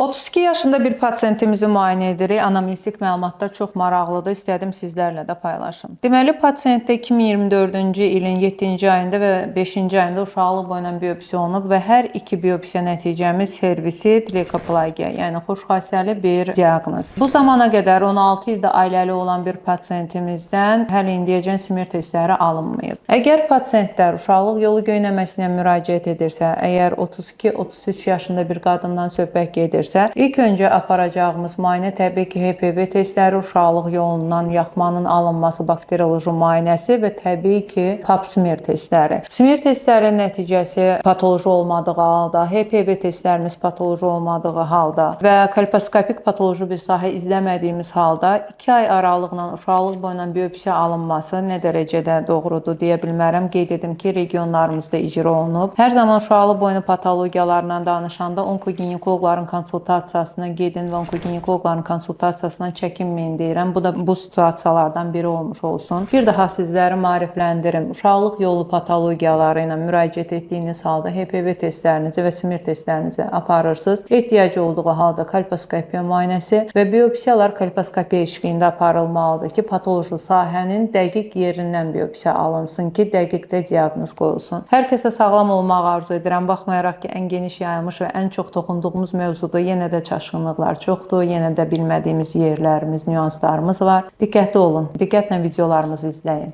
32 yaşında bir pasiyentimizi müayinə edirik. Anamnestik məlumatlar çox maraqlıdır. İstədim sizlərlə də paylaşım. Deməli, pasiyentdə 2024-cü ilin 7-ci ayında və 5-ci ayında uşaqlıq boyunca biopsiya olunub və hər iki biopsiya nəticəmiz servisit leykoplakiya, yəni xoşxassəli bir diaqnoz. Bu zamana qədər 16 ildə ailəli olan bir pasiyentimizdən hələ indiyəcən simir testləri alınmayıb. Əgər pasiyentlər uşaqlıq yolu göynəməsinə müraciət edirsə, əgər 32-33 yaşında bir qadından söhbət gedirsə, ilk öncə aparacağımız müayinə təbii ki, HPV testləri, uşaqlıq yolundan yaxmanın alınması, bakterioloji müayinəsi və təbii ki, pap smear testləri. Smear testlərinin nəticəsi patoloji olmadığı halda, HPV testlərimiz patoloji olmadığı halda və kolposkopik patoloji bir sahə izləmədiyimiz halda 2 ay aralıqla uşaqlıq boyunca biopsiya alınması nə dərəcədə doğrudur deyə bilmərəm. Qeyd edim ki, regionlarımızda icra olunub. Hər zaman uşaqlıq boynu patologiyalarından danışanda onkoginekoloqların konsultasiyasına gedin və onkoginekoloqların konsultasiyasından çəkinməyin deyirəm. Bu da bu situasiyalardan biri olmuş olsun. Bir daha sizləri maarifləndirim. Uşaqlıq yolu patologiyaları ilə müraciət etdiyiniz halda HPV testlərinizi və simir testlərinizi aparırsınız. Ehtiyacı olduğu halda kolposkopiya müayinəsi və biopsiyalar kolposkopiya işliyində aparılmalıdır ki, patoloji sahənin dəqiq yerindən biopsiya alınsın ki, dəqiq də diaqnoz qoyulsun. Hər kəsə sağlam olmağı arzu edirəm. Baxmayaraq ki, ən geniş yayılmış və ən çox toxunduğumuz mövzuda yenə də çaşqınlıqlar çoxdur, yenə də bilmədiyimiz yerlərimiz, nüanslarımız var. Diqqətli olun. Diqqətlə videolarımızı izləyin.